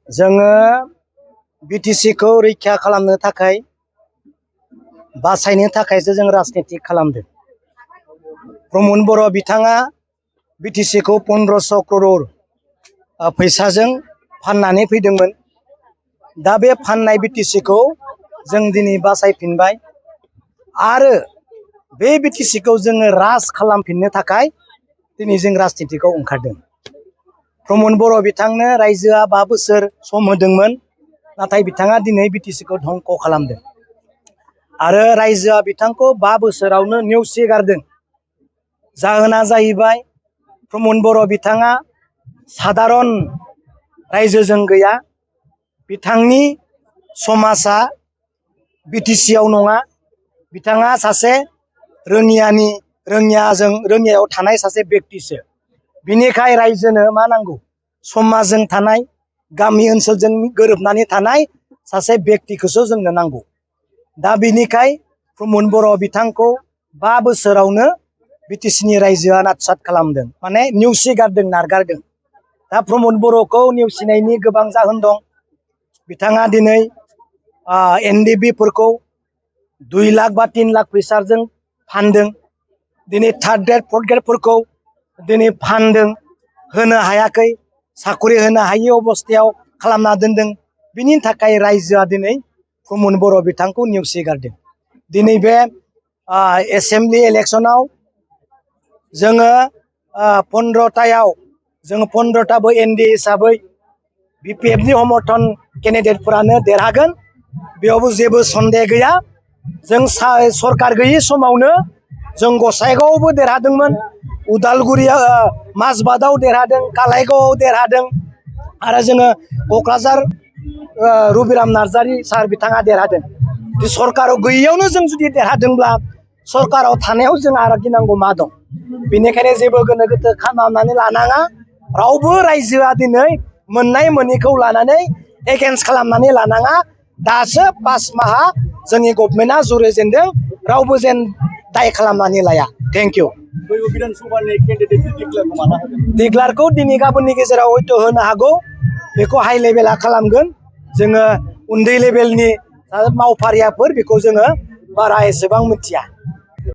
जोङो बिटिसिखौ रैखा खालामनो थाखाय बासायनो थाखायसो जों राजनिति खालामदों। प्रमद बर' बिथाङा बिटिसिखौ 1500 करोड़ फैसाजों फाननानै फैदोंमोन। दा बे फाननाय बिटिसिखौ जों दिनै बासायफिनबाय आरो बे बिटिसिखौ जोङो राज खालामफिननो थाखाय दिनै जों राजनितिखौ ओंखारदों। प्रमद बर' बिथांनो रायजोआ 5 बोसोर सम होदोंमोन, नाथाय बिथाङा दिनै बिटिसिखौ धंख खालामदों आरो रायजोआ बिथांखौ 5 बोसोरावनो नेवसिगारदों। जाहोना जाहैबाय प्रमद बर' बिथाङा साधारन रायजोजों गैया, बिथांनि समाजा बिटिसिआव नङा, बिथाङा सासे रोङियायाव थानाय सासे व्यक्तिसो। बिनिखाय रायजोनो मा नांगौ? समाजजों थानाय, गामि ओनसोलजों गोरोबनानै थानाय सासे व्यक्तिखौसो जोंनो नांगौ। दा बिनिखाय प्रमद बर' बिथांखौ 5 बोसोरावनो बिटिसिनि रायजोआ नाटसात खालामदों, माने नेवसिगारदों, नारगारदों। दा प्रमद बर'खौ नेवसिनायनि गोबां जाहोन दं। बिथाङा दिनै एनडिबिफोरखौ 2 लाख बा 3 लाख फैसाजों फानदों। दिनै थार्ड ग्रेड फर्थ ग्रेडफोरखौ दिनै फानदों, होनो हायाखै, साखरि होनो हायि अबस्थायाव खालामना दोनदों। बिनि थाखाय रायजोआ दिनै प्रमद बर' बिथांखौ नेवसिगारदों। दिनै बे एसेम्बलि इलेक्सनाव जोङो 15थायाव जोङो 15थाबो एनडिए हिसाबै बिपिएफनि समर्थन केन्डिडेटफोरानो देरहागोन, बेयावबो जेबो सन्देह गैया। जों सरकार गैयि समावनो जों गसाइगावआवबो देरहादोंमोन, उदालगुरियाव माजबाटआव देरहादों, कालाइगावआव देरहादों आरो जोङो क'क्राझार रबिराम नार्जारि सार बिथाङा देरहादों। सरकाराव गैयियावनो जों जुदि देरहादोंब्ला सरकाराव थानायाव जों आरो गिनांगौ मा दं? बेनिखायनो जेबो गोनो गोथो खालामनानै लानाङा। रावबो रायजोआ दिनै मोननाय मोनैखौ लानानै एगेन्स्ट खालामनानै लानाङा। दासो 5 माहा जोंनि गभर्नमेन्टआ जुरिजेनदों, रावबो जेन दाय खालामनानै लाया। Thank you. डिक्लारखौ दिनै गाबोननि गेजेराव हयथ' होनो हागौ, बेखौ हाइ लेभेला खालामगोन। जोङो उन्दै लेभेलनि मावफारियाफोर बेखौ जोङो बारा एसेबां मिथिया।